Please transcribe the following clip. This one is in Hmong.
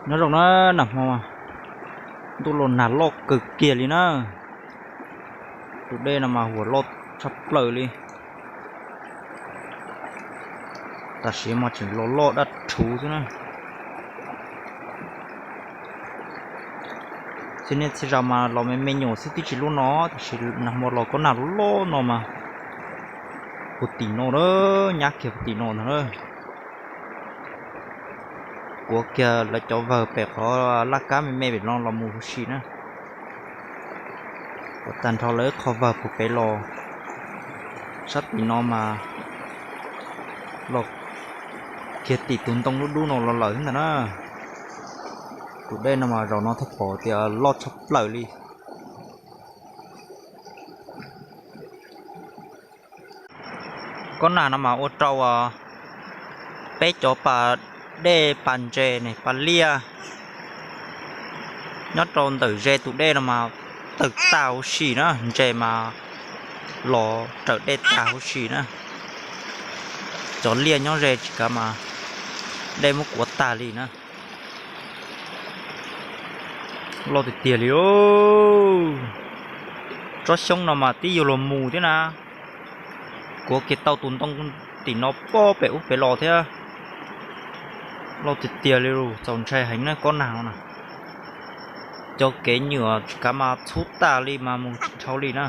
Nyob zoo na, nag hmo ntuj los nag loj kawg kiag li na. Tus dej no mas huam loj tshaj plaws li. Tam sim mas tseem los loj dab rhuv xwb na. Txhia niaj txhia zaus mas los me me nyuam xwb twb tsis luaj no, tab sis nag hmo los kob nag loj loj no mas puag tim no na, nyab kiag puag tim no ntag na. Kuav kiag lawv cov vawg pem qhov laj kab me me pem no los mus huv si na. Kuav tag nrho lawv ib qho vawg puag pem los, sab tim no mas los kiag tim tus ntoo dub dub no los lawm ntag na. Tus dej no mas zaum no thiaj pom tias loj tshaj plaws li. Kob nag no mas ua rau peb cov pas dej pas ntses ne pas liaj nyob rau ntawm ze tus dej no mas tawg tag huv si na, ntses mas los raws dej tag huv si na. Cov liaj nyob ze tsis kav mas dej muab kuav tag li na. Loj tiag tiag li. Tsob xyoob no mas twb yuav luag mus thiab na. Kuav kiag tau tus ntoo tim no pob pem ub pem los thiab. Loj tiag tiag li, txaus ntshai heev na kob nag no na. Cov kev nyuam tsis kav mas txhub tag li mas mus tsis dhau li na.